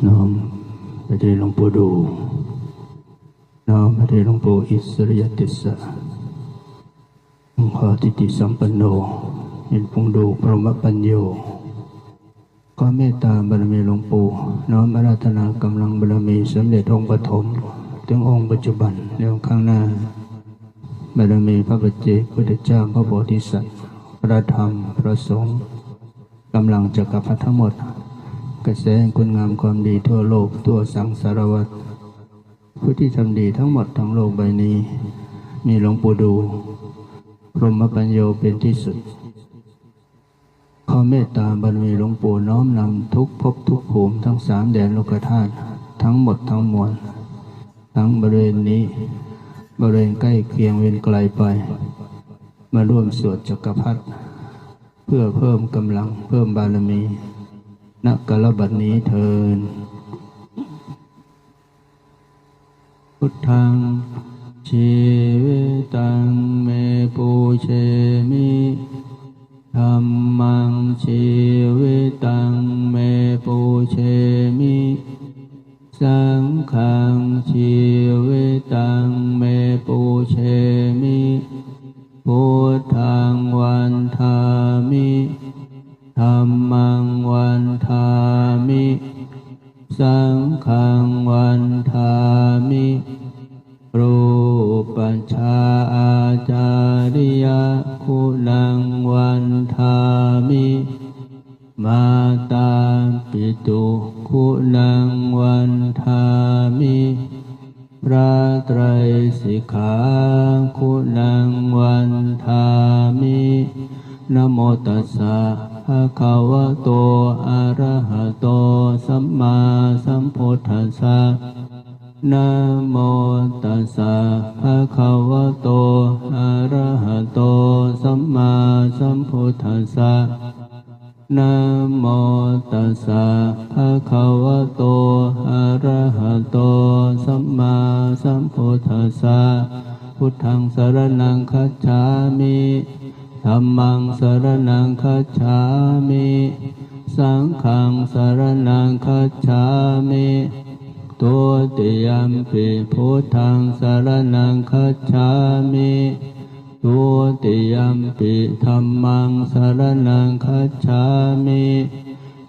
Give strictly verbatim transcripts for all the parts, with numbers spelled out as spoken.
น้อมไปที่หลวงปู่ดู่ น้อมไปที่หลวงปู่อิสริยติสสะ องค์พระทิฏฐิสัมปันโน เป็นหลวงปู่ดู่พรหมปัญโญ ขอเมตตาบารมีหลวงปู่ น้อมอาราธนากำลังบารมีสมเด็จองค์ปฐม ถึงองค์ปัจจุบัน และองค์ข้างหน้า บารมีพระปัจเจกพุทธเจ้า พระโพธิสัตว์ พระธรรม พระสงฆ์ กำลังจักรพรรดิทั้งหมด กระแสแห่งคุณงามความดีทั่วโลก ทั่วสังสารวัฏ ผู้ที่ทำดีทั้งหมดทั้งโลกใบนี้ มีหลวงปู่ดู่ พรหมปัญโญเป็นที่สุด ขอเมตตาบารมีหลวงปู่น้อมนำทุกภพทุกภูมิทั้งสามแดนโลกธาตุทั้งหมดทั้งมวล ทั้งบริเวณนี้ บริเวณใกล้เคียงเวียนไกลไป มาร่วมสวดจักรพรรดิ เพื่อเพิ่มกำลังเพิ่มบารมี ณ กาลบัดนี้เทอญ Buddhaṃ jīvitaṃ me pūjemi. Dhammaṃ jīvitaṃ me pūjemi. Saṅghaṃ jīvitaṃ me pūjemi. Buddhaṃ vandāmi. Dhammaṃ vandāmi. Saṅghaṃ vandāmi. Pūjapūjā ācariyā guṇaṃ vandāmi. Mātāpituguṇaṃ vandāmi. พระไตรสิกขา guṇaṃ vandāmi. Namo tassa bhagavato arahato sammāsambuddhassa. Namo tassa bhagavato arahato sammāsambuddhassa. Namo tassa bhagavato arahato sammāsambuddhassa. Buddhaṃ saraṇaṃ gacchāmi. Dhammaṃ saraṇaṃ gacchāmi. Saṅghaṃ saraṇaṃ gacchāmi. Dutiyampi buddhaṃ saraṇaṃ gacchāmi. Dutiyampi dhammaṃ saraṇaṃ gacchāmi.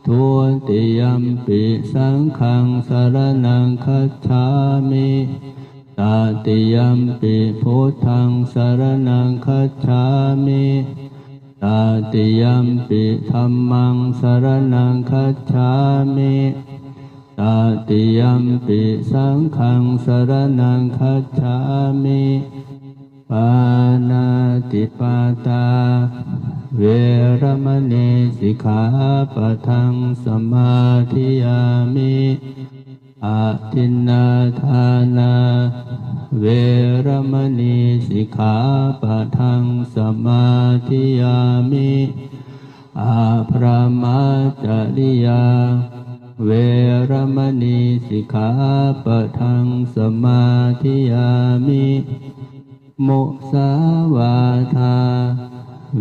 Dutiyampi saṅghaṃ saraṇaṃ gacchāmi. Tatiyampi buddhaṃ saraṇaṃ gacchāmi. Tatiyampi dhammaṃ saraṇaṃ gacchāmi. Tatiyampi saṅghaṃ saraṇaṃ gacchāmi. Pāṇātipātā veramaṇī sikkhāpadaṃ samādiyāmi. Adinnādānā veramaṇī sikkhāpadaṃ samādiyāmi. Abrahmacariyā veramaṇī sikkhāpadaṃ samādiyāmi. Musāvādā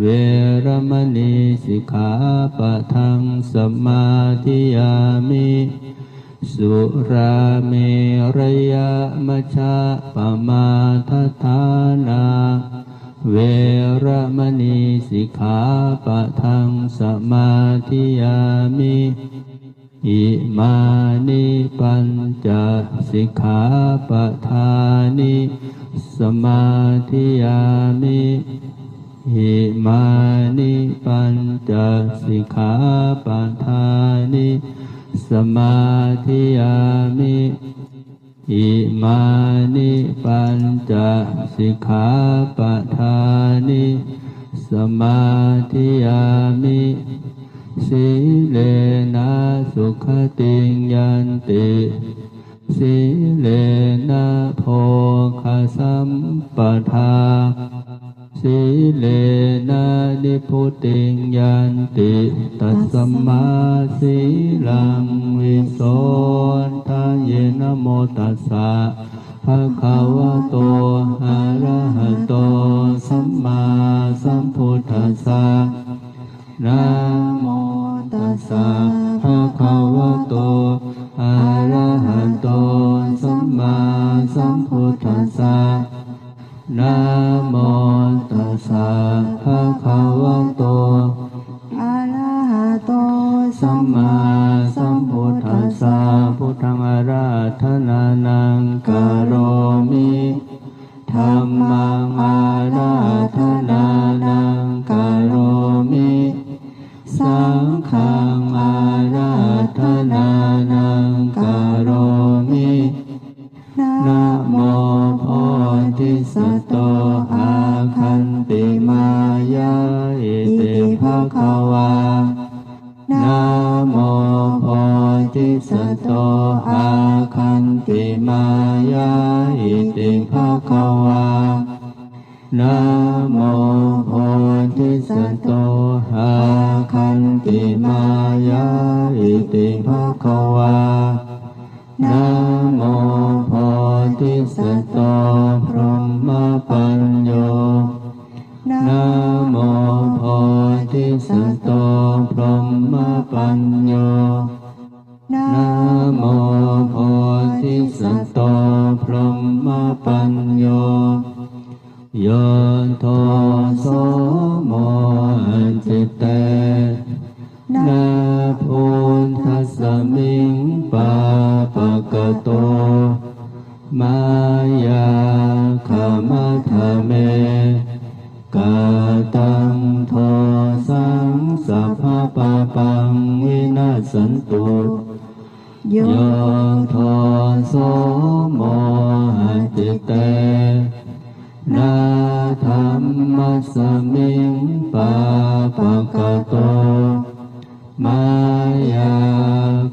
veramaṇī sikkhāpadaṃ samādiyāmi. Surāmerayamajjapamādaṭṭhānā veramaṇī sikkhāpadaṃ samādiyāmi. Imāni pañca sikkhāpadāni samādiyāmi. Imāni pañca sikkhāpadāni samādiyāmi. Imāni pañca sikkhāpadāni samādiyāmi. Sīlena sugatiṃ yanti, sīlena bhogasampadā, sīlena nibbutiṃ yanti, tasmā sīlaṃ visodhaye. Namo tassa bhagavato arahato sammāsambuddhassa. Namo tassa bhagavato sammāsambuddhassa. Buddhaṃ ārādhanānaṃ karomi, dhammaṃ ārādhanānaṃ karomi, saṅghaṃ ārādhanānaṃ karomi. Namo bodhisatto āgantimāya iti bhagavā. Namo bodhisatto āgantimāya iti bhagavā. Namo bodhisatto āgantimāya iti bhagavā. Namo bodhisatto brahmapañño. Namo bodhisatto brahmapañño. Namo bodhisatto brahmapañño. Yo doso mohaccitte na buddhasmiṃ pāpakato mayā khamatha me kataṃ dosaṃ sabbapāpaṃ vinassantu. Yo doso mohaccitte na dhammasmiṃ pāpakato mayā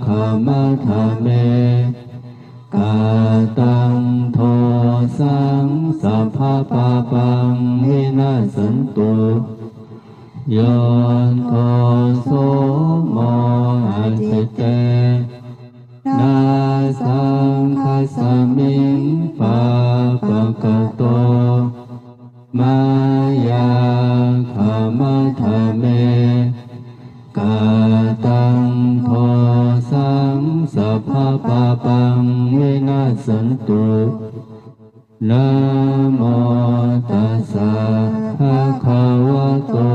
khamatha me kataṃ dosaṃ sabbapāpaṃ vinassantu. Yo doso mohaccitte na saṅghasmiṃ pāpakato mayā khamatha me kataṃ dosaṃ sabbapāpaṃ vinassantu. Namo tassa bhagavato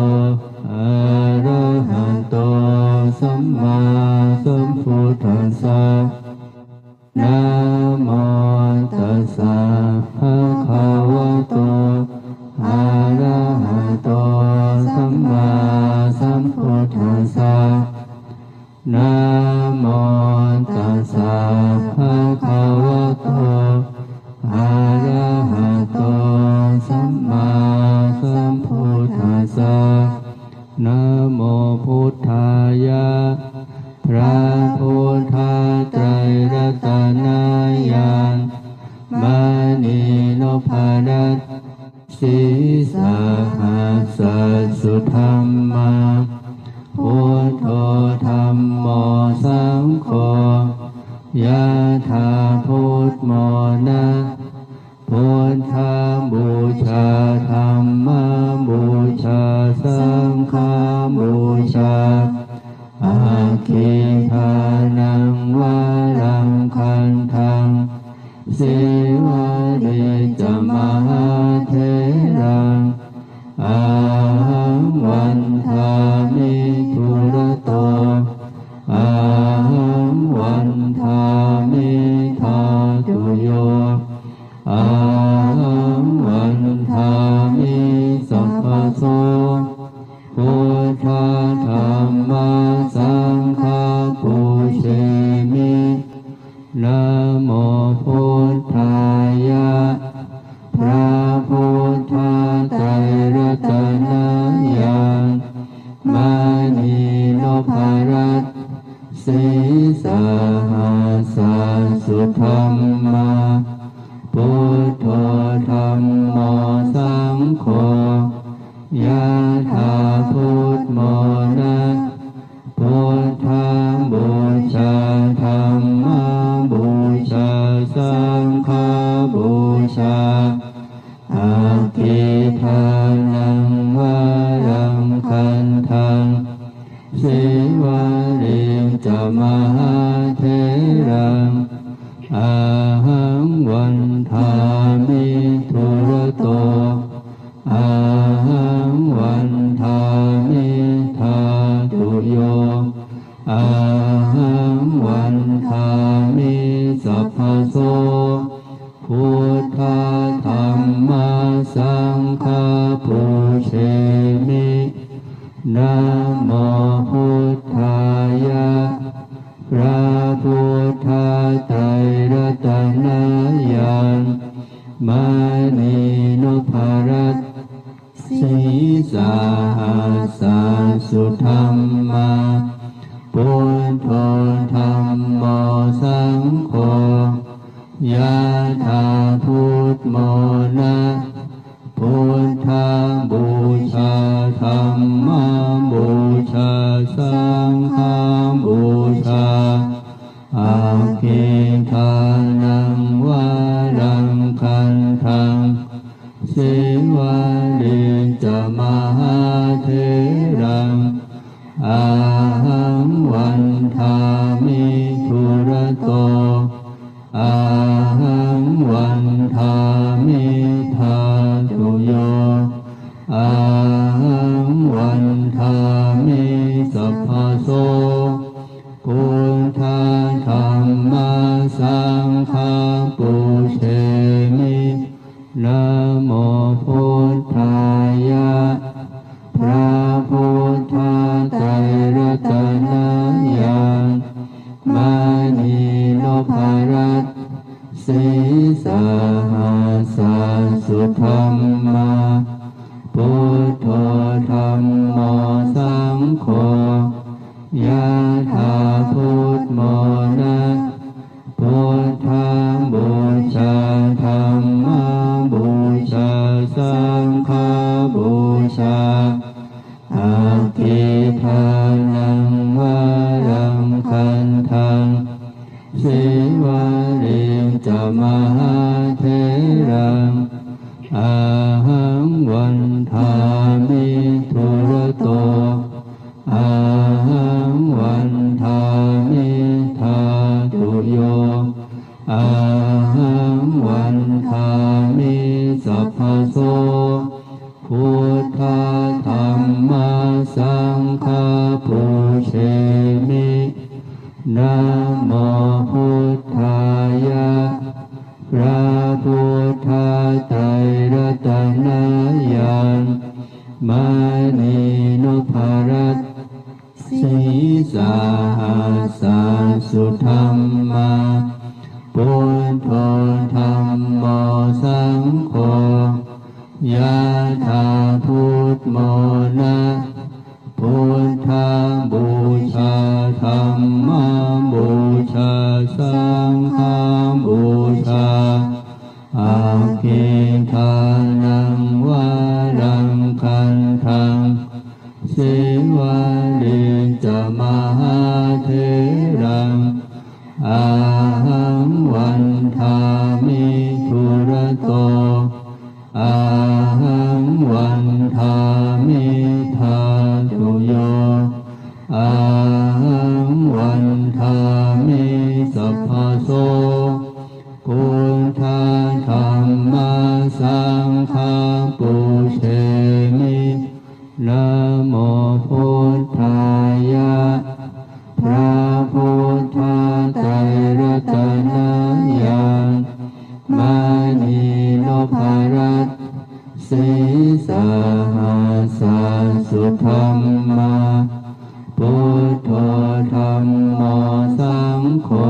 arahato sammāsambuddhassa. Namo tassa bhagavato arahato sammāsambuddhassa. Namo tassa bhagavato arahato sammāsambuddhassa. Namo buddhāya. พระพุทธไตรรัตนญาณ มณีนพรัตน์ sīsahassa sudhammā. Buddho dhammo saṅgho, yathā buddhamona. Buddhapūjā dhammapūjā saṅghapūjā, aggidānaṃ varaṃ gandhaṃ, sīvalī ca mahātheraṃ, ahaṃ vandāmi dūrato, ahaṃ vandāmi dhātuyo, ahaṃ vandāmi sabbaso. Buddha dhamma saṅgha pūjemi. Namo buddhāya. พระพุทธไตรรัตนญาณ มณีนพรัตน์ sīsahassa sudhammā. Buddho dhammo saṅgho, yathā buddhamona. Buddhapūjā dhammapūjā saṅghapūjā, aggidānaṃ varaṃ gandhaṃ, sīvalī ca mahātheraṃ, ahaṃ vandāmi dūrato, ahaṃ vandāmi dhātuyo, Ahaṃ vandāmi sabbaso. Buddha dhamma saṅgha pūjemi. Namo buddhāya. พระพุทธไตรรัตนญาณ มณีนพรัตน์ sīsahassa sudhammā. Buddho dhammo saṅgho, yathā buddhamona. Buddhapūjā dhammapūjā saṅghapūjā. Aggidānaṃ varaṃ gandhaṃ, Sīvalī ca mahātheraṃ. Ahaṃ vandāmi dūrato, ahaṃ vandāmi dhātuyo, ahaṃ vandāmi sabbaso. Buddha dhamma saṅgha pūjemi. Namo buddhāya. พระพุทธไตรรัตนญาณ มณีนพรัตน์ sīsahassa sudhammā. Buddho dhammo saṅgho, yathā buddhamona. Buddhapūjā dhammapūjā saṅghapūjā. Aggidānaṃ varaṃ gandhaṃ, Sīvalī ca mahātheraṃ. Ahaṃ vandāmi dūrato, ahaṃ vandāmi dhātuyo, ahaṃ vandāmi sabbaso. Buddha dhamma saṅgha pūjemi. Namo buddhāya. พระพุทธไตรรัตนญาณ มณีนพรัตน์ sīsahassa sudhammā. Buddho dhammo saṅgho, yathā buddhamona. Buddhapūjā dhammapūjā saṅghapūjā. Aggidānaṃ varaṃ gandhaṃ, Sīvalī ca mahātheraṃ. Ahaṃ vandāmi dūrato, ahaṃ vandāmi dhātuyo, ahaṃ vandāmi sabbaso. Buddha dhamma saṅgha pūjemi. Namo buddhāya. พระพุทธไตรรัตนญาณ มณีนพรัตน์ sīsahassa sudhammā. Buddho dhammo saṅgho,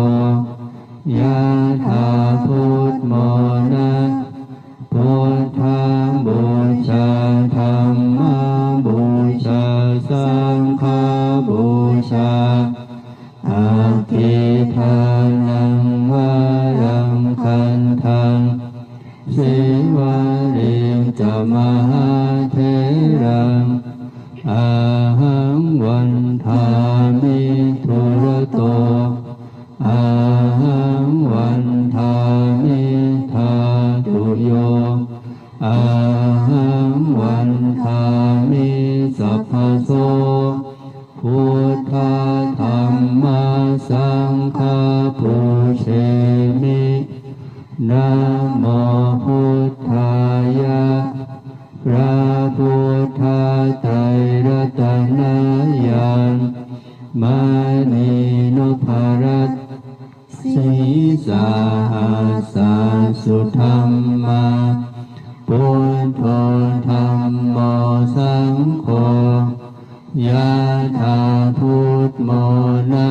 yathā buddhamona. Buddhapūjā dhammapūjā saṅghapūjā. Aggidānaṃ varaṃ gandhaṃ, Sīvalī ca mahātheraṃ. Ahaṃ vandāmi dūrato, ahaṃ vandāmi dhātuyo, ahaṃ vandāmi sabbaso. Buddha dhamma saṅgha pūjemi. Namo buddhāya. พระพุทธไตรรัตนญาณ maṇi nopparatne sīsahassa sudhammā. Buddho dhammo saṅgho, yathā buddhamona.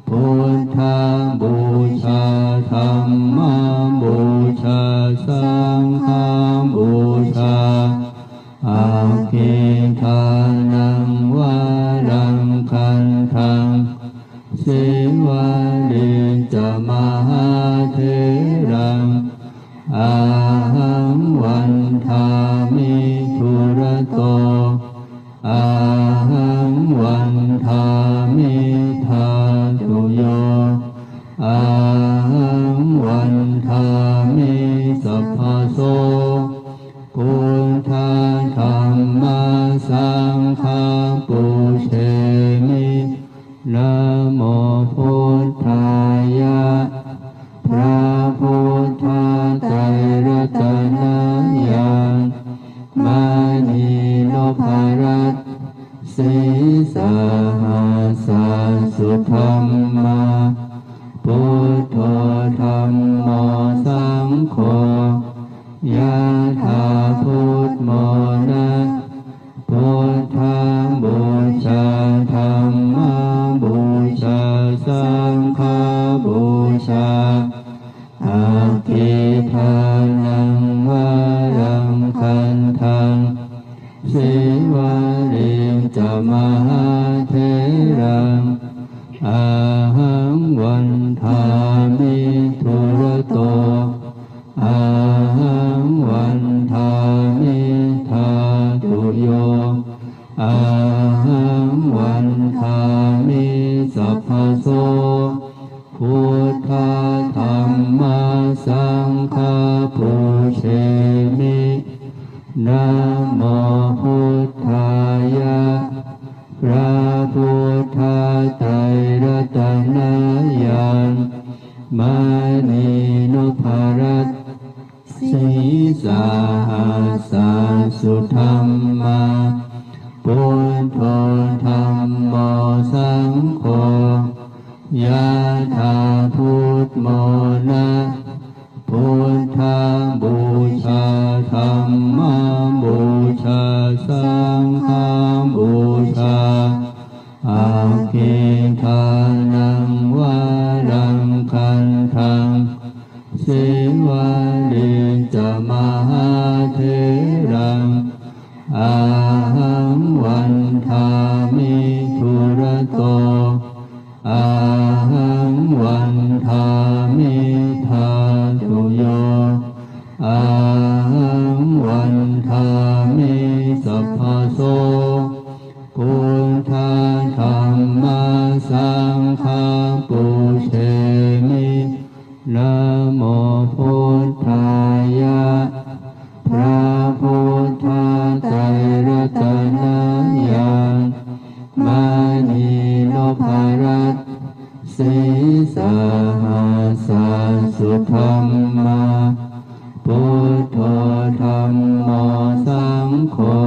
Buddhapūjā dhammapūjā saṅghapūjā, aggidānaṃ varaṃ gandhaṃ, sīvalī ca mahātheraṃ, ahaṃ vandāmi dūrato, ahaṃ vandāmi dhātuyo, ahaṃ vandāmi sabbaso. Buddha dhamma saṅgha pūjemi. Namo buddhāya. พระพุทธไตรรัตนญาณ maṇi nopparatne sīsahassa sudhammā. Buddho dhammo saṅgho, yathā buddhamona. Buddhapūjā dhammapūjā saṅghapūjā, aggidānaṃ varaṃ gandhaṃ, sīvalī ca mahātheraṃ, ahaṃ vandāmi dūrato, ahaṃ vandāmi dhātuyo, ahaṃ vandāmi sabbaso. Buddha dhamma saṅgha pūjemi. Namo buddhāya. พระพุทธไตรรัตนญาณ maṇi nopparatne sīsahassa sudhammā. Buddho dhammo saṅgho, yathā buddhamona. Buddhapūjā dhammapūjā saṅghapūjā, aggidānaṃ varaṃ gandhaṃ, sīvalī ca mahātheraṃ, ahaṃ vandāmi dūrato, ahaṃ vandāmi dhātuyo, ahaṃ vandāmi sabbaso. Buddha dhamma saṅgha pūjemi. Namo buddhāya. พระพุทธไตรรัตนญาณ maṇi nopparatne sīsahassa sudhammā. Buddho dhammo saṅgho,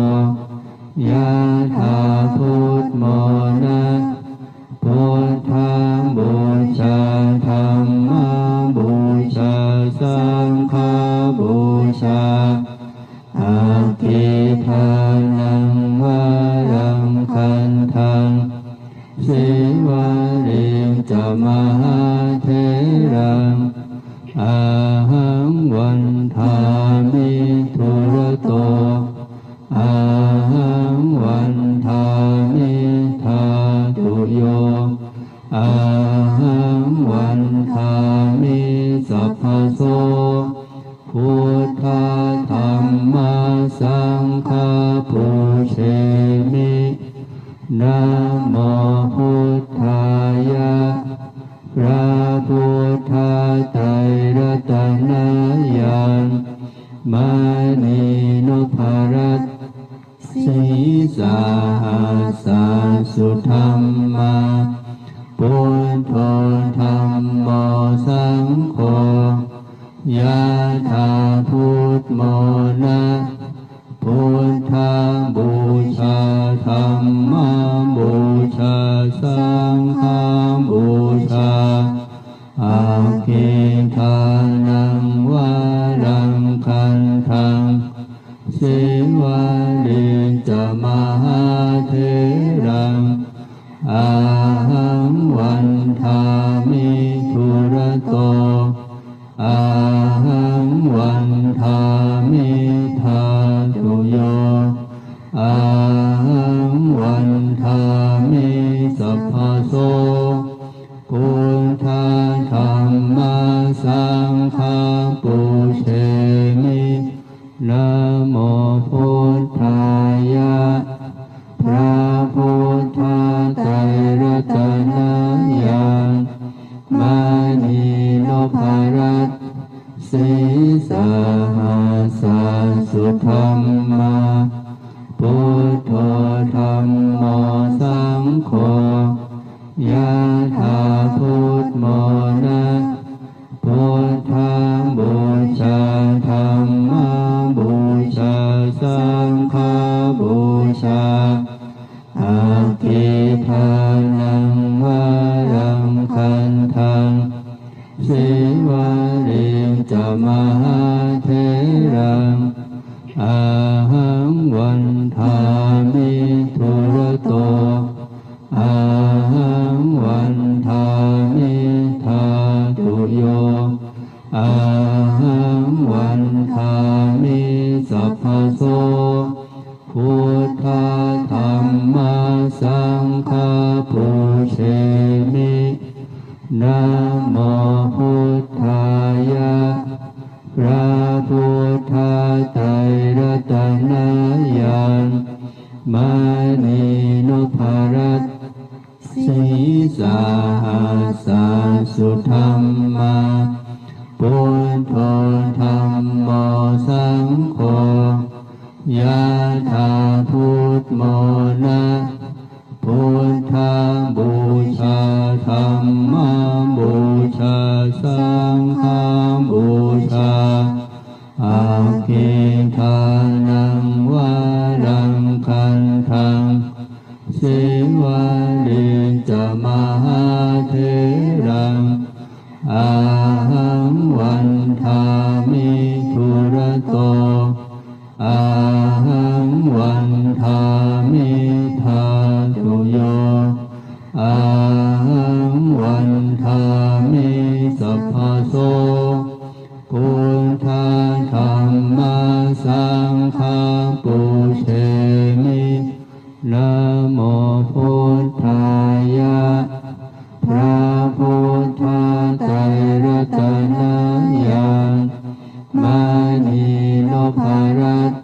yathā buddhamona. Buddhapūjā dhammapūjā saṅghapūjā, aggidānaṃ varaṃ gandhaṃ, sīvalī ca mahātheraṃ, ahaṃ vandāmi dūrato, ahaṃ vandāmi dhātuyo, ahaṃ vandāmi sabbaso. Buddha dhamma saṅgha pūjemi. Namo buddhāya. พระพุทธไตรรัตนญาณ maṇi nopparatne sīsahassa sudhammā. Buddho dhammo saṅgho, yathā buddhamona. Buddhapūjā dhammapūjā saṅghapūjā. Aggidānaṃ varaṃ gandhaṃ sīvalī ca mahātheraṃ ahaṃ vandāmi dūrato. Ahaṃ vandāmi dhātuyo. Ahaṃ vandāmi sabbaso. Buddha dhamma saṅgha pūjemi. Namo buddhāya. พระพุทธไตรรัตนญาณ มณีนพรัตน์ sīsahassa sudhammā. Buddho dhammo saṅgho, yathā buddhamona. Buddhapūjā dhammapūjā saṅghapūjā. Aggidānaṃ varaṃ gandhaṃ sīvalī ca mahātheraṃ ahaṃ vandāmi dūrato. Ahaṃ vandāmi dhātuyo. Ahaṃ vandāmi sabbaso. Buddha dhamma saṅgha pūjemi. Namo buddhāya. พระพุทธไตรรัตนญาณ มณีนพรัตน์ sīsahassa sudhammā. Buddho dhammo saṅgho, yathā buddhamona. Buddhapūjā dhammapūjā saṅghapūjā. Aggidānaṃ varaṃ gandhaṃ sīvalī ca mahātheraṃ ahaṃ vandāmi dūrato. Ahaṃ vandāmi dhātuyo. Ahaṃ vandāmi sabbaso. Buddha dhamma saṅgha pūjemi. Namo buddhāya. พระพุทธไตรรัตนญาณ มณีนพรัตน์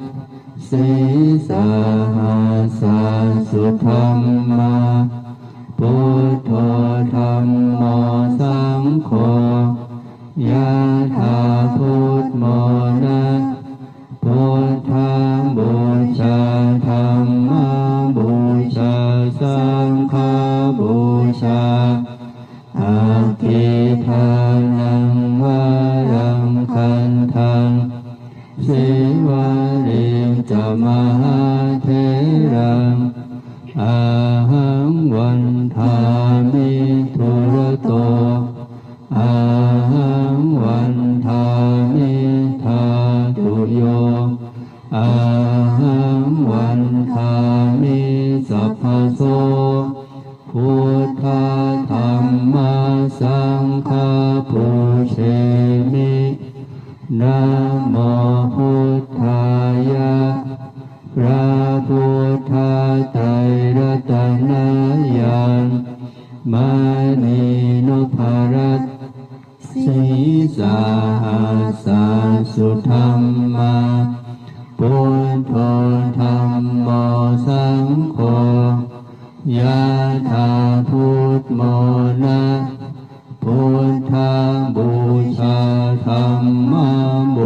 sīsahassa sudhammā. Buddho dhammo saṅgho, yathā buddhamona. Buddhapūjā dhammapūjā saṅghapūjā. Aggidānaṃ varaṃ gandhaṃ sīvalī ca mahātheraṃ ahaṃ vandāmi dūrato. Ahaṃ vandāmi dhātuyo. Ahaṃ vandāmi sabbaso. Buddha dhamma saṅgha pūjemi. Namo buddhāya. พระพุทธไตรรัตนญาณ มณีนพรัตน์ sīsahassa sudhammā. Buddho dhammo saṅgho, yathā buddhamona. Buddhapūjā dhammapūjā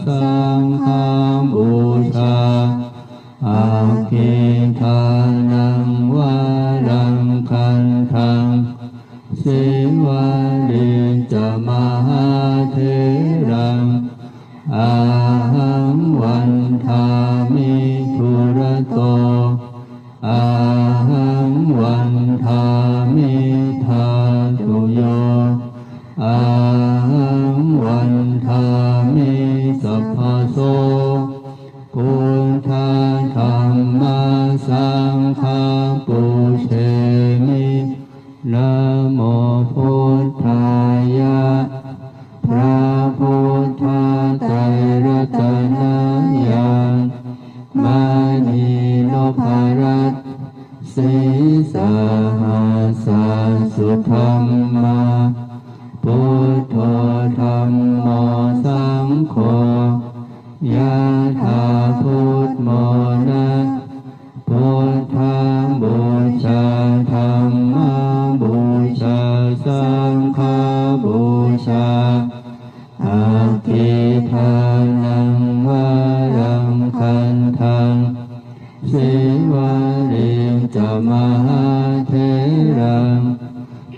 saṅghapūjā. Aggidānaṃ varaṃ gandhaṃ sīvalī ca mahātheraṃ ahaṃ vandāmi dūrato. Ahaṃ Sāhassa sudhammā. Buddho dhammo saṅgho. Yathā buddhamona. Buddhapūjā dhammapūjā saṅghapūjā. Aggidānaṃ varaṃ gandhaṃ. Sīvalī ca mahātheraṃ.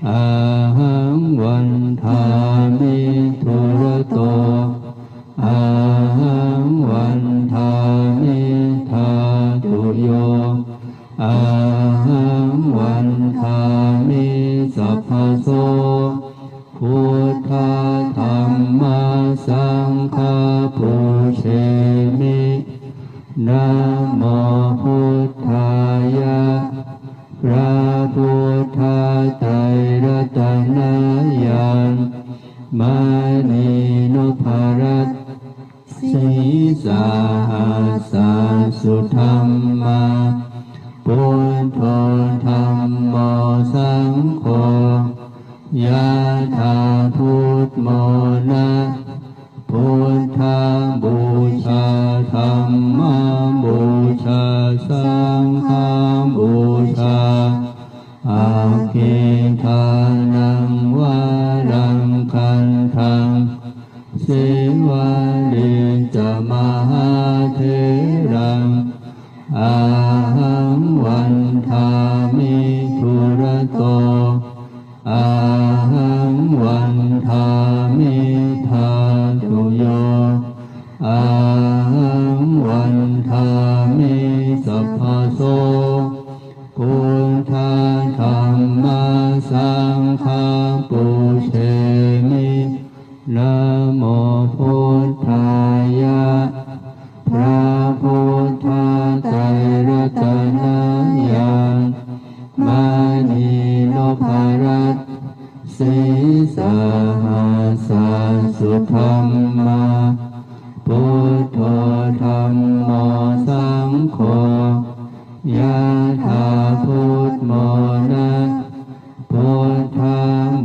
Ahaṃ vandāmi dūrato. Ahaṃ vandāmi dhātuyo. Ahaṃ vandāmi sabbaso. Buddha dhamma saṅgha pūjemi. Namo buddhāya. พระพุทธไตรรัตนญาณ มณีนพรัตน์ sīsahassa sudhammā. Buddho dhammo saṅgho. Yathā buddhamona. Buddhapūjā dhammapūjā saṅghapūjā. Aggidānaṃ varaṃ gandhaṃ. Sīvalī ca mahātheraṃ. Ahaṃ vandāmi dūrato. Ahaṃ vandāmi dhātuyo. Ahaṃ vandāmi sabbaso. Buddha dhamma saṅgha pūjemi. Namo buddhāya. พระพุทธไตรรัตนญาณ มณีนพรัตน์ sīsahassa sudhammā. Buddho dhammo saṅgho. Yathā buddhamona. Buddhapūjā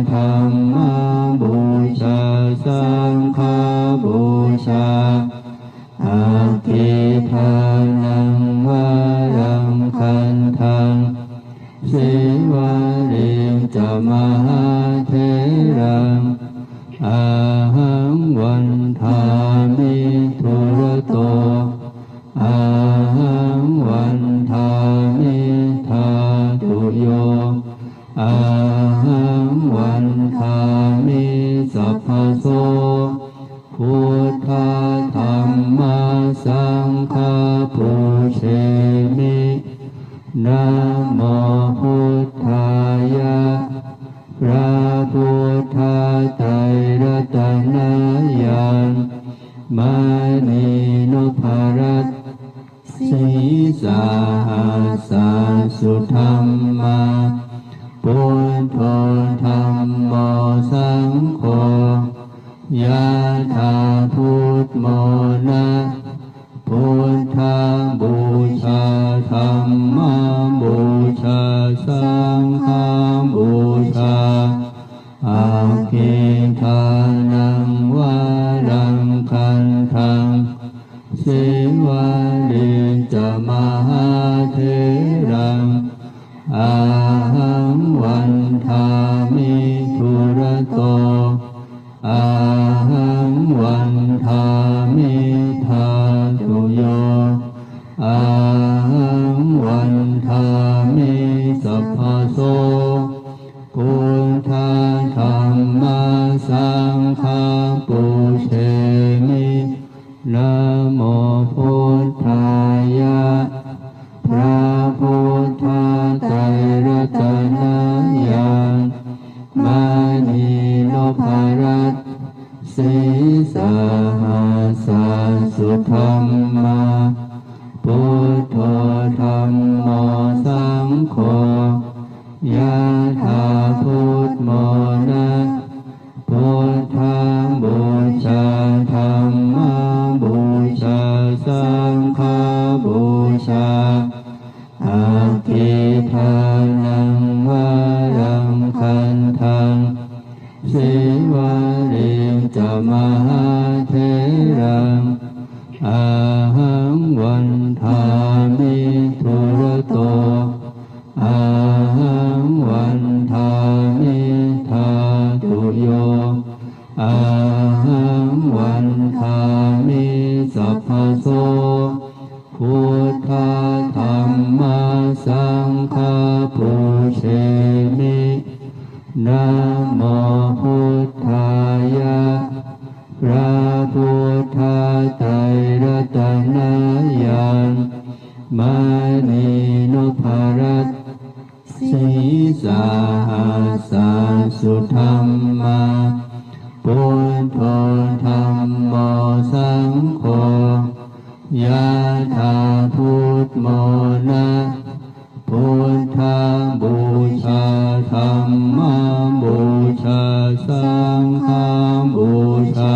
dhammapūjā saṅghapūjā. Aggidānaṃ varaṃ gandhaṃ. Sīvalī ca mahātheraṃ. Ahaṃ vandāmi dūrato. Ahaṃ vandāmi dhātuyo. Ahaṃ vandāmi sabbaso. Buddha dhamma saṅgha pūjemi. Namo buddhāya. พระพุทธไตรรัตนญาณ มณีนพรัตน์ sīsahassa sudhammā. Buddho dhammo saṅgho. Yathā buddhamona. Buddhapūjā dhammapūjā saṅghapūjā. Aggidānaṃ varaṃ gandhaṃ. Sīvalī ca mahātheraṃ. Ahaṃ vandāmi dūrato. Ahaṃ vandāmi dhātuyo. Ahaṃ vandāmi sabbaso. Buddha dhamma saṅgha pūjemi. Namo buddhāya. พระพุทธไตรรัตนญาณ มณีนพรัตน์ sīsahassa sudhammā. Buddho dhammo saṅgho. Yathā buddhamona. Buddhapūjā dhammapūjā saṅghapūjā. Aggidānaṃ pūjemi. Namo buddhāya. พระพุทธไตรรัตนญาณ มณีนพรัตน์ sīsahassa sudhammā, buddho dhammo saṅgho, yadhābudmona, buddhapūjā, dhammapūjā, saṅghapūjā,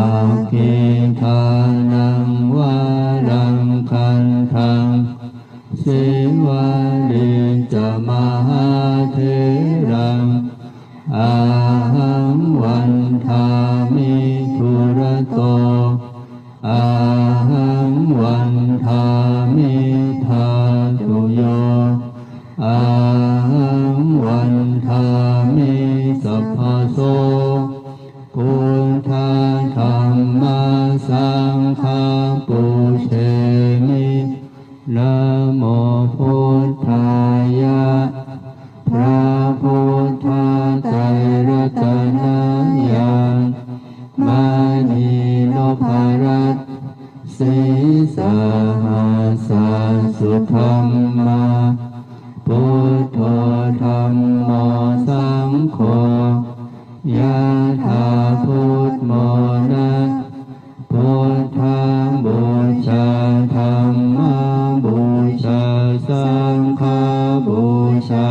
aggīdānaṃ varaṃ gandhaṃ, sīvalī ca mahātheraṃ, ahaṃ vandāmi dūrato, ahaṃ vandāmi dhātuyo, ahaṃ vandāmi sabbaso, buddha dhamma saṅgha pūjemi. Namo buddhāya. พระพุทธไตรรัตนญาณ มณีนพรัตน์ sīsahassa sudhammā, buddho dhammo saṅgho, yadhābudmona, buddhapūjā, dhammapūjā, saṅghapūjā,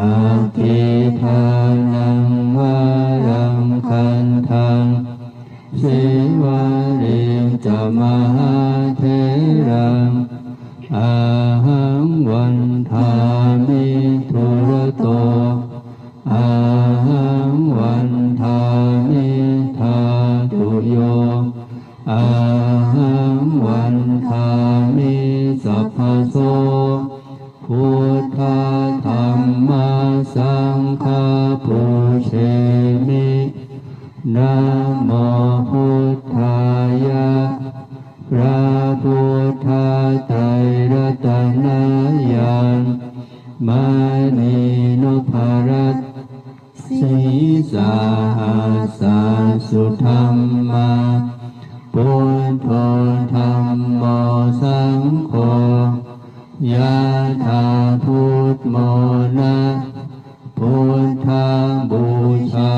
aggīdānaṃ varaṃ gandhaṃ, sīvalī ca mahātheraṃ, ahaṃ vandāmi dūrato, ahaṃ vandāmi dhātuyo, ahaṃ vandāmi sabbaso, buddha dhamma saṅgha pūjemi. Namo buddhāya. พระพุทธไตรรัตนญาณ มณีนพรัตน์ sīsahassa sudhammā, buddho dhammo saṅgho, yadhābudmona, buddhapūjā,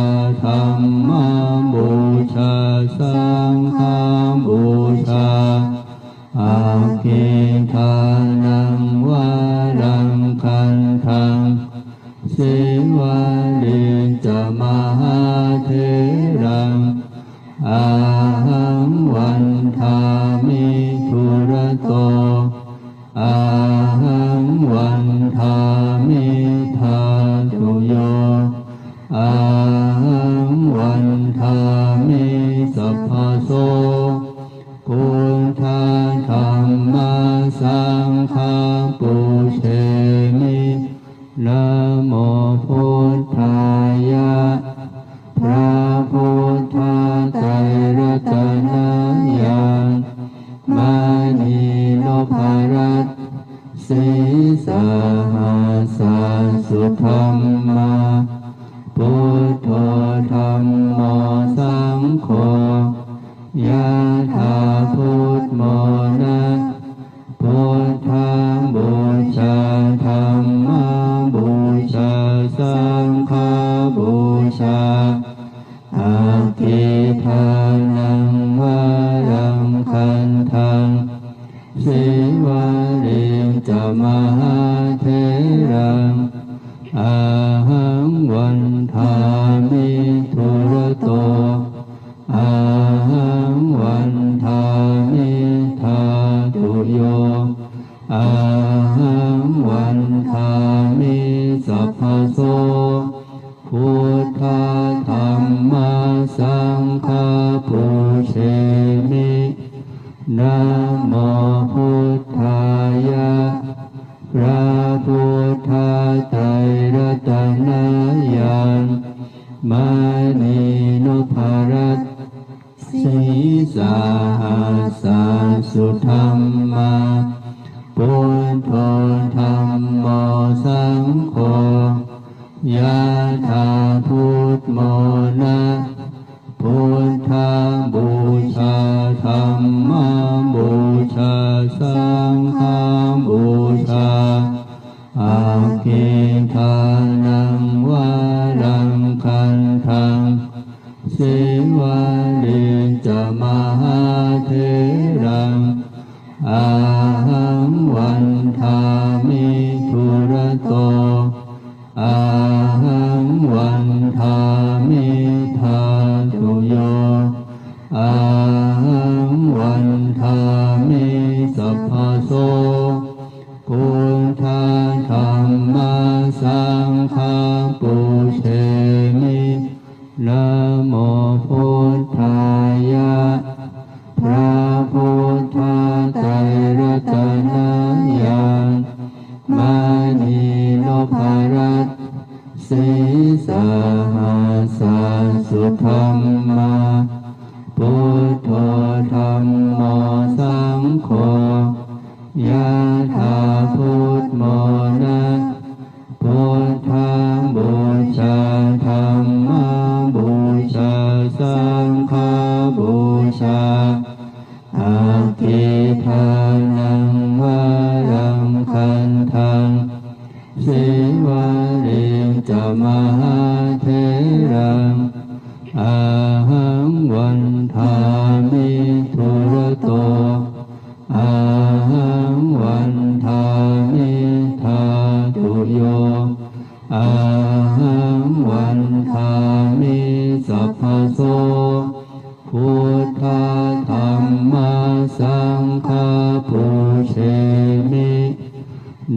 dhammapūjā, saṅghapūjā, aggīdānaṃ varaṃ gandhaṃ, sīvalī ca mahātheraṃ, ahaṃ vandāmi dūrato, ahaṃ vandāmi dhātuyo, ahaṃ vandāmi sabbaso, buddha dhamma saṅgha pūjemi. Namo buddhāya. พระพุทธไตรรัตนญาณ มณีนพรัตน์ sīsahassa sudhammā, buddho dhammo saṅgho, yadhābudmona, buddhapūjā, dhammapūjā, saṅghapūjā, aggīdānaṃ varaṃ gandhaṃ, sīvalī ca mahātheraṃ, ahaṃ vandāmi dūrato, ahaṃ vandāmi dhātuyo, ahaṃ vandāmi sabbaso, buddha dhamma saṅgha pūjemi. Namo buddhāya. พระพุทธไตรรัตนญาณ มณีนพรัตน์ sīsahassa sudhammā, buddho dhammo saṅgho. Yathā buddhamona, buddhapūjā dhammapūjā saṅghapūjā. Aggidānaṃ varaṃ gandhaṃ, sīvalī ca mahātheraṃ, ahaṃ vandāmi dūrato, ahaṃ vandāmi dhātuyo, ahaṃ vandāmi sabbaso. Buddha dhamma saṅgha pūjemi. Namo buddhāya. พระพุทธไตรรัตนญาณ มณีนพรัตน์ sīsahassa sudhammā. Buddho dhammo saṅgho, yathā buddhamona, buddhapūjā dhammapūjā saṅghapūjā. Aggidānaṃ varaṃ gandhaṃ, sīvalī ca mahātheraṃ, ahaṃ vandāmi dūrato, ahaṃ vandāmi dhātuyo, ahaṃ vandāmi sabbaso. Buddha dhamma saṅgha pūjemi.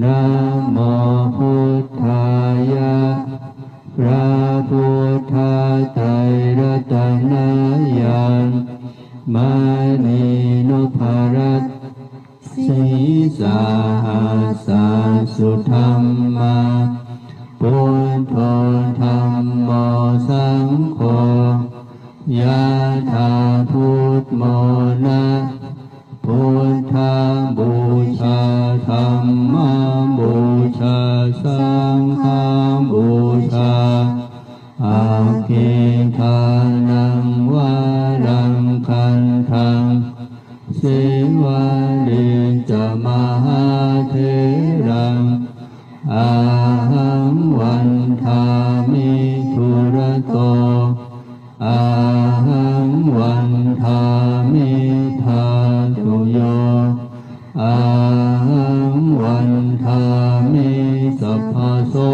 Namo buddhāya. พระพุทธไตรรัตนญาณ มณีนพรัตน์ sīsahassa sudhammā. Buddho dhammo saṅgho, yathā buddhamona, buddhapūjā dhammapūjā saṅghapūjā. Aggidānaṃ varaṃ gandhaṃ, sīvalī ca mahātheraṃ, ahaṃ vandāmi dūrato, ahaṃ vandāmi dhātuyo, ahaṃ vandāmi sabbaso.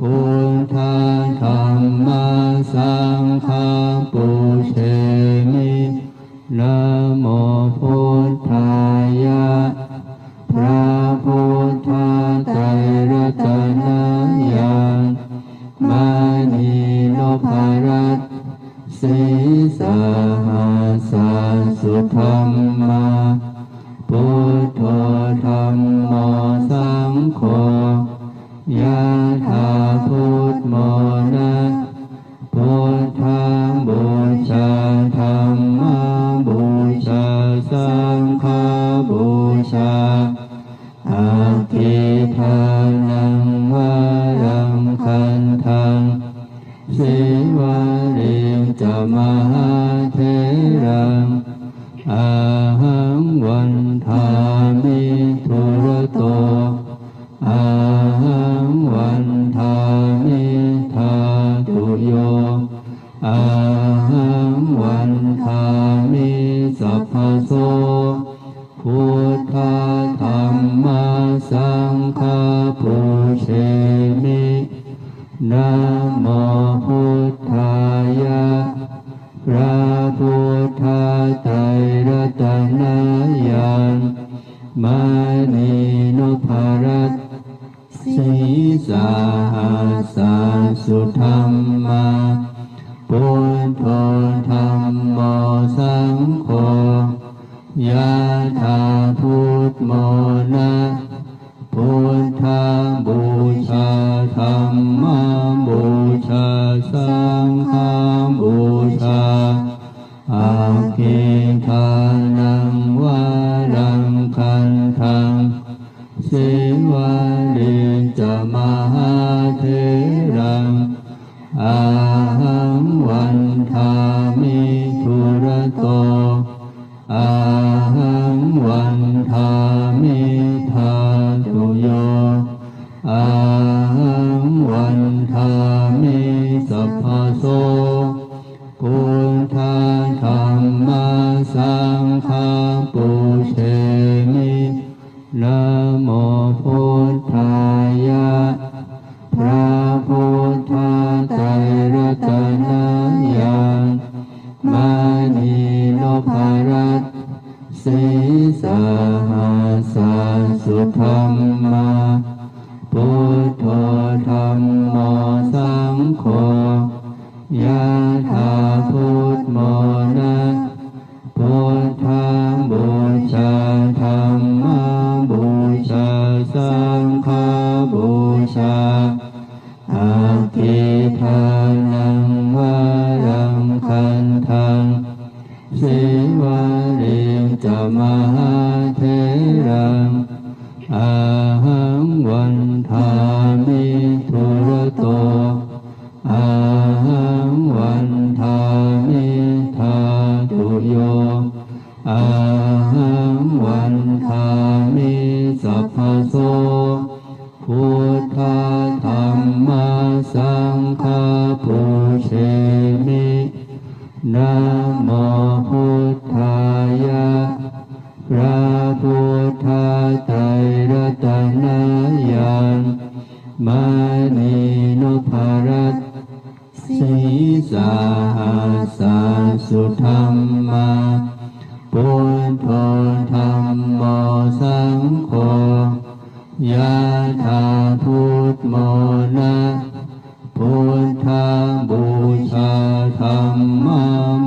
Buddha dhamma saṅgha pūjemi. Namo buddhāya. พระพุทธไตรรัตนญาณ มณีนพรัตน์ sīsahassa sudhammā. Buddho dhammo saṅgho, yathā buddhamona, buddhapūjā dhammapūjā saṅghapūjā. Aggidānaṃ varaṃ gandhaṃ, sīvalī ca mahātheraṃ, ahaṃ vandāmi dūrato, ahaṃ vandāmi dhātuyo, ahaṃ vandāmi sabbaso. Buddha dhamma saṅgha pūjemi. Namo buddhāya. พระพุทธไตรรัตนญาณ มณีนพรัตน์ sīsahassa sudhammā. Buddho dhammo saṅgho, yathā buddhamona, buddhapūjā dhammapūjā saṅghapūjā. Aggidānaṃ varaṃ gandhaṃ, sīva Sīvalī ca mahātheraṃ ahaṃ vandāmi dūrato. Ahaṃ vandāmi dhātuyo. Ahaṃ vandāmi sabbaso. Buddha dhamma saṅgha pūjemi. Namo buddhāya. พระพุทธไตรรัตนญาณ มณีนพรัตน์ sīsahassa sudhammā. Buddho dhammo saṅgho. Yathā buddhamona. Buddhapūjā dhammapūjā saṅghapūjā. Aggidānaṃ varaṃ gandhaṃ. Sīvalī ca mahātheraṃ ahaṃ vandāmi dūrato. Ahaṃ vandāmi dhātuyo. Ahaṃ vandāmi sabbaso. Buddha dhamma saṅgha pūjemi. Namo buddhāya. พระพุทธไตรรัตนญาณ มณีนพรัตน์ sīsahassa sudhammā. Buddho dhammo saṅgho. Yathā buddhamona. Buddhapūjā dhammapūjā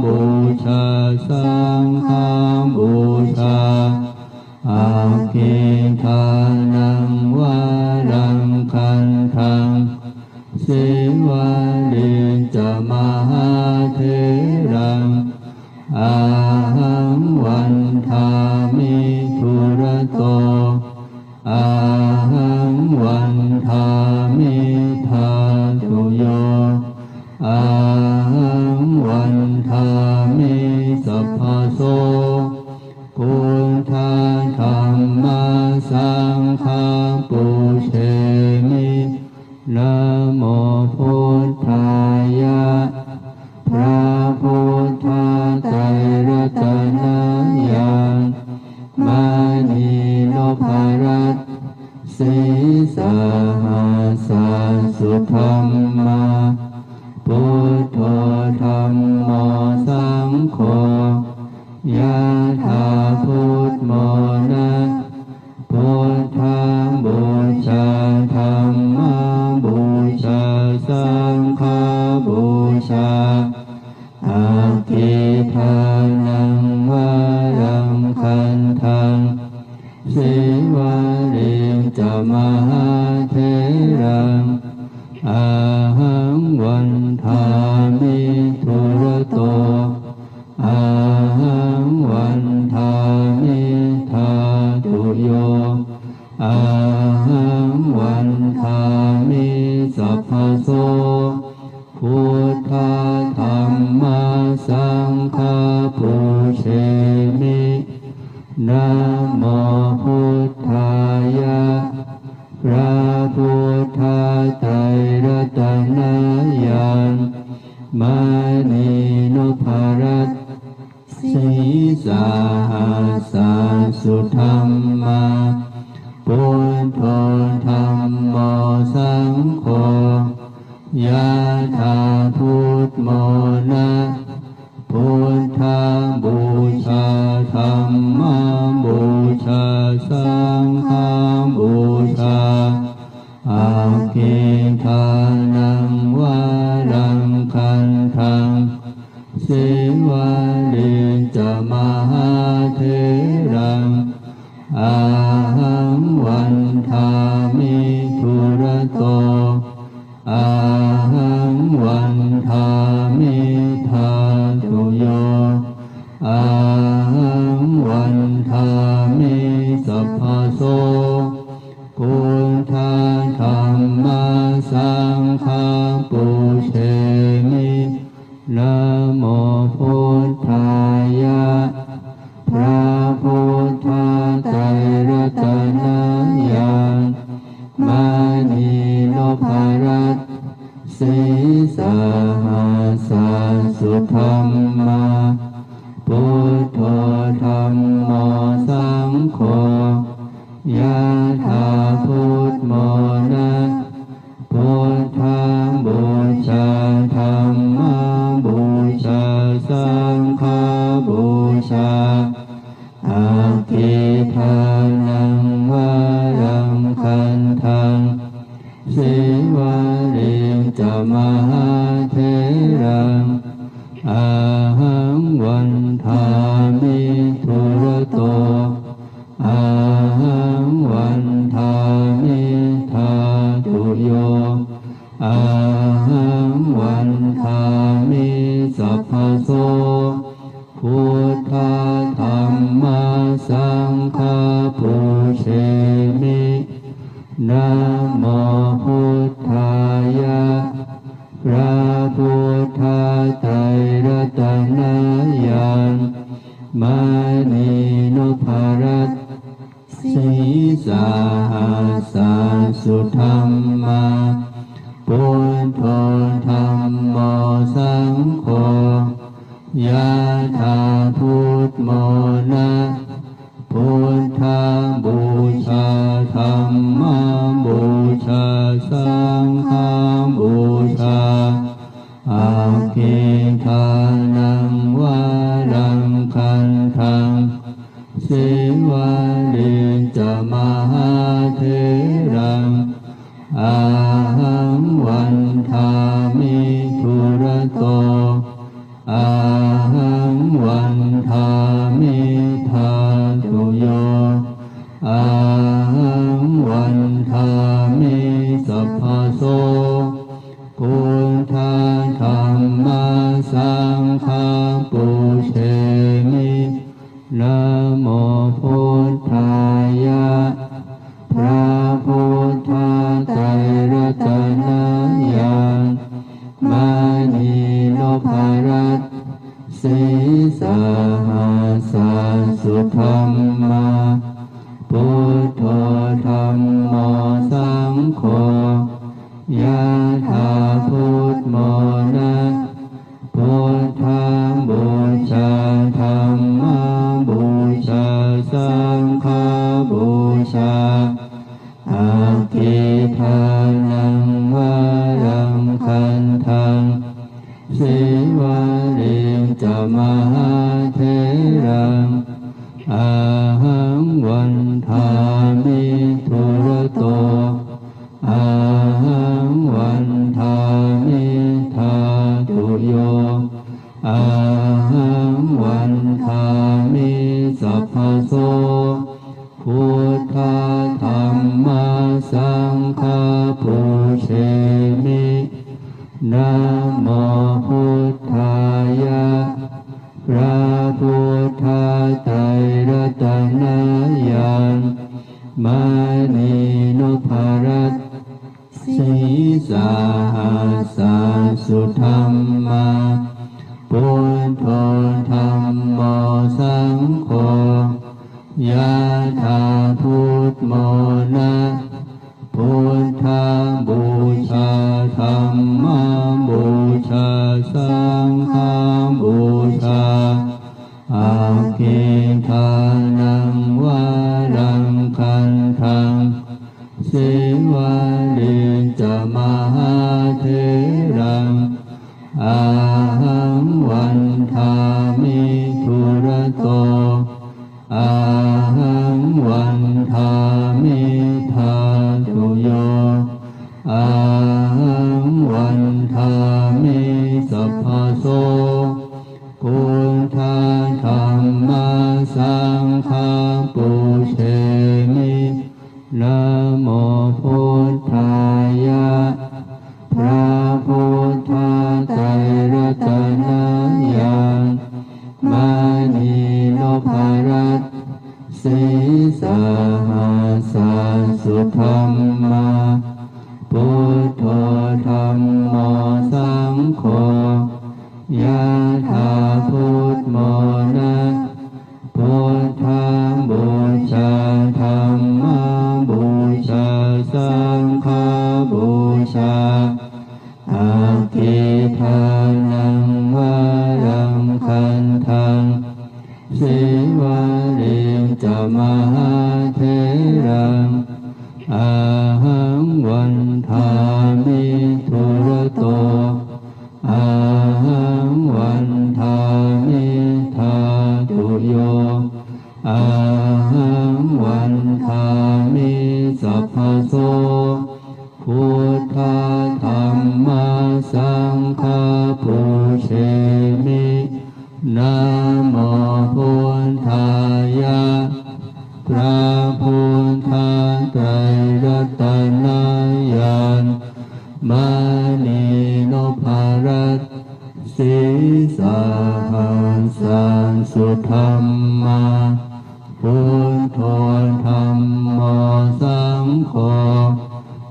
saṅghapūjā. Aggidānaṃ varaṃ gandhaṃ. Sīvalī ca mahātheraṃ ahaṃ vandāmi dūrato. Ahaṃ vandāmi dhātuyo. Ahaṃ vandāmi sabbaso. Buddha dhamma saṅgha pūjemi. Namo buddhāya. พระพุทธไตรรัตนญาณ มณีนพรัตน์ sīsahassa sudhammā. Buddho dhammo saṅgho. Yathā buddhamona. Buddhapūjā dhammapūjā saṅghapūjā. Aggidānaṃ varaṃ gandhaṃ. Sīvalī ca mahātheraṃ ahaṃ vandāmi dūrato. Ahaṃ vandāmi dhātuyo. Ahaṃ vandāmi sabbaso. Buddha dhamma saṅgha pūjemi. Namo buddhāya. พระพุทธไตรรัตนญาณ มณีนพรัตน์ sīsahassa sudhammā. Buddho dhammo saṅgho. Yathā buddhamona. Buddhapūjā dhammapūjā saṅghapūjā. Aggidānaṃ varaṃ gandhaṃ. Sīvalī ca mahātheraṃ ahaṃ vandāmi dūrato. Ahaṃ vandāmi dhātuyo. Ahaṃ vandāmi sabbaso. Buddha maṇi nopparatne sīsahassa sudhammā. Buddho dhammo saṅgho yathā buddhamona. Buddhapūjā dhammapūjā saṅghapūjā. Aggidānaṃ varaṃ gandhaṃ sīvalī ca mahātheraṃ. Ahaṃ vandāmi dūrato. Ahaṃ vandāmi dhātuyo. Ahaṃ vandāmi sabbaso. Buddha dhamma saṅgha pūjemi. Namo buddhāya. พระพุทธไตรรัตนญาณ maṇi nopparatne sīsahassa sudhammā. Buddho dhammo saṅgho yathā buddhamona. Buddhapūjā dhammapūjā saṅghapūjā. Aggidānaṃ varaṃ gandhaṃ sīvalī ca mahātheraṃ. Ahaṃ vandāmi dūrato. Ahaṃ vandāmi dhātuyo. Ahaṃ vandāmi sabbaso. Buddha dhamma saṅgha pūjemi. Namo buddhāya. พระพุทธไตรรัตนญาณ maṇi nopparatne sīsahassa sudhammā. Buddho dhammo saṅgho yathā buddhamona. Buddhapūjā dhammapūjā saṅghapūjā. Aggidānaṃ varaṃ gandhaṃ sīvalī ca mahātheraṃ. Ahaṃ vandāmi dūrato. Ahaṃ vandāmi dhātuyo. Ahaṃ vandāmi sabbaso. Buddha dhamma saṅgha pūjemi. Namo buddhāya. พระพุทธไตรรัตนญาณ maṇi nopparatne sīsahassa sudhammā. Buddho dhammo saṅgho yathā buddhamona. Buddhapūjā dhammapūjā saṅghapūjā. Aggidānaṃ varaṃ gandhaṃ sīvalī ca mahātheraṃ. Ahaṃ vandāmi dūrato. Ahaṃ vandāmi dhātuyo. Ahaṃ vandāmi sabbaso. Buddha dhamma saṅgha pūjemi. Namo buddhāya. พระพุทธไตรรัตนญาณ maṇi nopparatne sīsahassa sudhammā. Buddho saṅghapūjā. Aggidānaṃ varaṃ gandhaṃ sīvalī ca mahātheraṃ ahaṃ vandāmi dūrato. Ahaṃ vandāmi dhātuyo. Ahaṃ vandāmi sabbaso. Buddha dhamma saṅgha pūjemi. Namo buddhāya. พระพุทธไตรรัตนญาณ มณีนพรัตน์ sīsahassa sudhammā. Buddho dhammo saṅgho.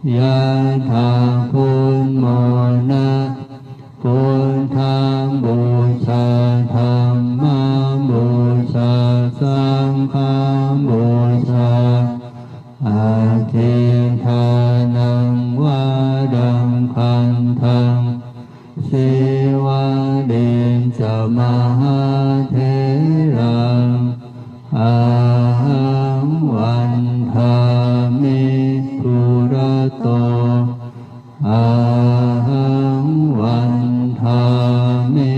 Yadā buddhamona. Buddhapūjā dhammapūjā saṅghapūjā. Aggidānaṃ varaṃ gandhaṃ sīvalī ca mahātheraṃ ahaṃ vandāmi dūrato. Ahaṃ vandāmi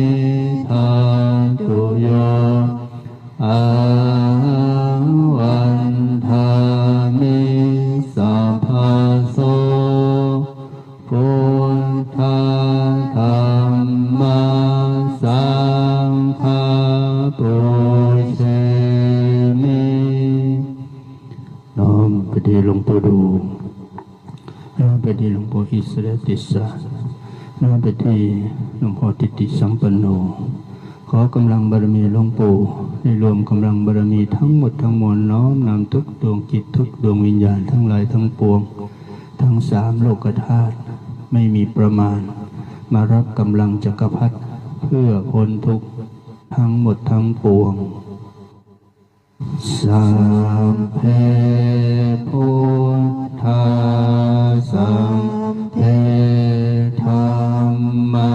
dhātuyo. Ahaṃ vandāmi sabbaso. Buddha dhamma saṅgha pūjemi. น้อมไปที่หลวงปู่ดู น้อมไปที่หลวงปู่อิสระติสสะ น้อมไปที่หลวงพ่อทิติสัมปันโน ขอกำลังบารมีหลวงปู่ ได้รวมกำลังบารมีทั้งหมดทั้งมวล น้อมนำทุกดวงจิตทุกดวงวิญญาณทั้งหลายทั้งปวง ทั้งสามโลกธาตุ ไม่มีประมาณ มารับกำลังจักรพรรดิ เพื่อพ้นทุกข์ทั้งหมดทั้งปวง Sabbe buddhā sabbe dhammā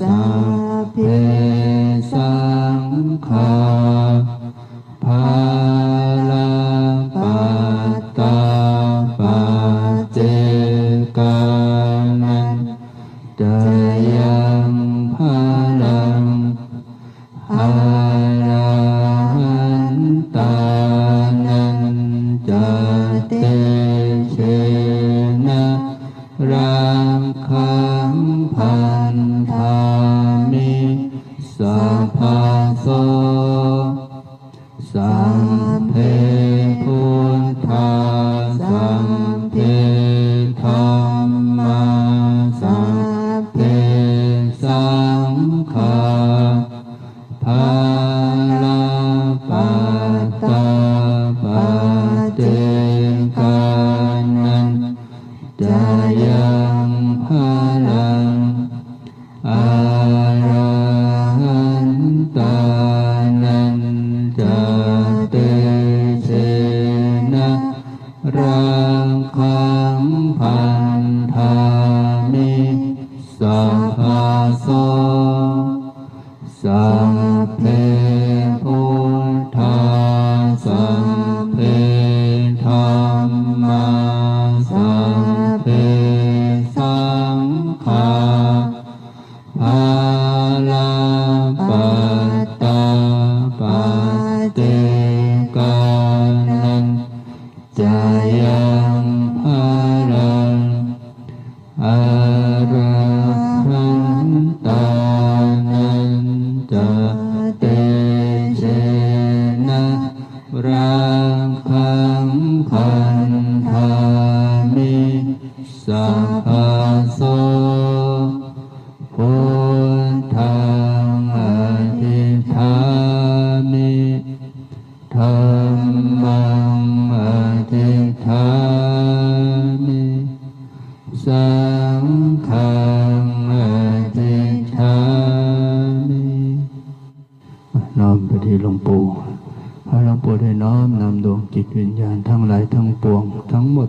sabbe saṅghā balappattā paccekānañca yaṃ balaṃ arahantānañca tejena rakkhaṃ bandhāmi sabbaso. Sabbe buddhā sabbe dhammā sabbe saṅghā balappattā paccekānañca yaṃ balaṃ arahantānañca tejena rakkhaṃ bandhāmi sabbaso. Sabbe buddhā sabbe dhammā sabbe saṅghā balappattā paccekānañca yaṃ balaṃ arahantānañca tejena rakkhaṃ bandhāmi sabbaso. Buddhaṃ adhiṭṭhāmi. Dhammaṃ adhiṭṭhāmi. Saṅghaṃ adhiṭṭhāmi. น้อมไปที่หลวงปู่ ขอหลวงปู่ได้น้อมนำดวงจิตวิญญาณทั้งหลายทั้งปวง ทั้งหมด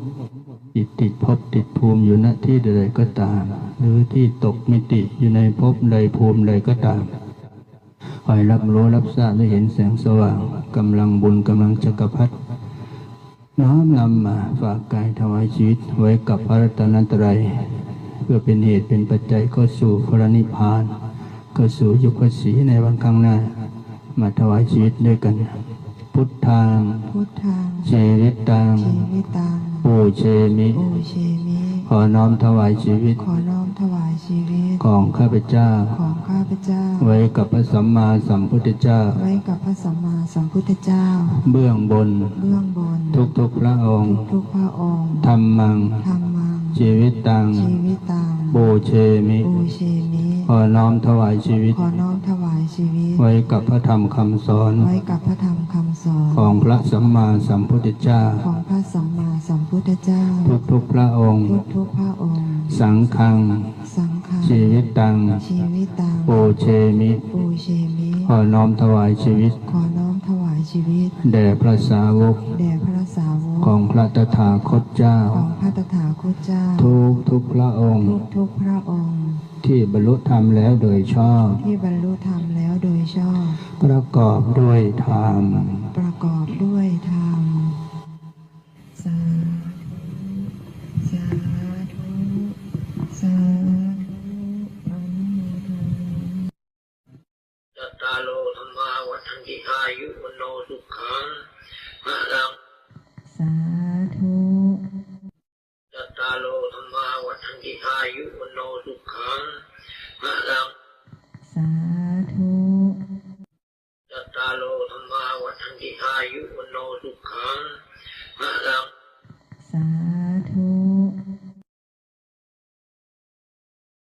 จิตติดภพ ติดภูมิอยู่ณที่ใดๆก็ตาม หรือที่ตกมิติอยู่ในภพใดภูมิใดก็ตาม ขอให้รับรู้รับทราบได้เห็นแสงสว่าง กำลังบุญ กำลังจักรพรรดิ น้อมนำมาฝากกายถวายชีวิตไว้กับพระรัตนตรัย เพื่อเป็นเหตุเป็นปัจจัยเข้าสู่พระนิพพาน เข้าสู่ยุคพระศรีในวันข้างหน้า มาถวายชีวิตด้วยกัน Buddhaṃ พุทธัง Jīvitaṃ ชีวิตัง Pūjemi ปูเชมิ ขอน้อมถวายชีวิต ขอน้อมถวายชีวิต ของข้าพเจ้า ของข้าพเจ้า ไว้กับพระสัมมาสัมพุทธเจ้า ไว้กับพระสัมมาสัมพุทธเจ้า เบื้องบน เบื้องบน ทุกๆพระองค์ ทุกๆพระองค์ Dhammaṃ ธัมมัง Jīvitaṃ ชีวิตัง Pūjemi ปูเชมิ ขอน้อมถวายชีวิต ขอน้อมถวายชีวิต ไว้กับพระธรรมคำสอน ไว้กับพระธรรมคำสอน ของพระสัมมาสัมพุทธเจ้า ของพระสัมมาสัมพุทธเจ้า ทุกๆพระองค์ ทุกๆพระองค์ Saṅghaṃ สังฆัง Jīvitaṃ ชีวิตัง Pūjemi ปูเชมิ ขอน้อมถวายชีวิต ขอน้อมถวายชีวิต แด่พระสาวก แด่พระสาวก ของพระตถาคตเจ้า ของพระตถาคตเจ้า ทุกๆพระองค์ ทุกๆพระองค์ ที่บรรลุธรรมแล้วโดยชอบ ที่บรรลุธรรมแล้วโดยชอบ ประกอบด้วยธรรม ประกอบด้วยธรรม สาธุ สาธุ สาธุ อนุโมทนา Cattāro dhammā vaḍḍhanti āyu vaṇṇo sukhaṃ balaṃ. สาธุ Cattāro dhammā vaḍḍhanti āyu vaṇṇo sukhaṃ balaṃ. สาธุ Cattāro dhammā vaḍḍhanti āyu vaṇṇo sukhaṃ balaṃ. สา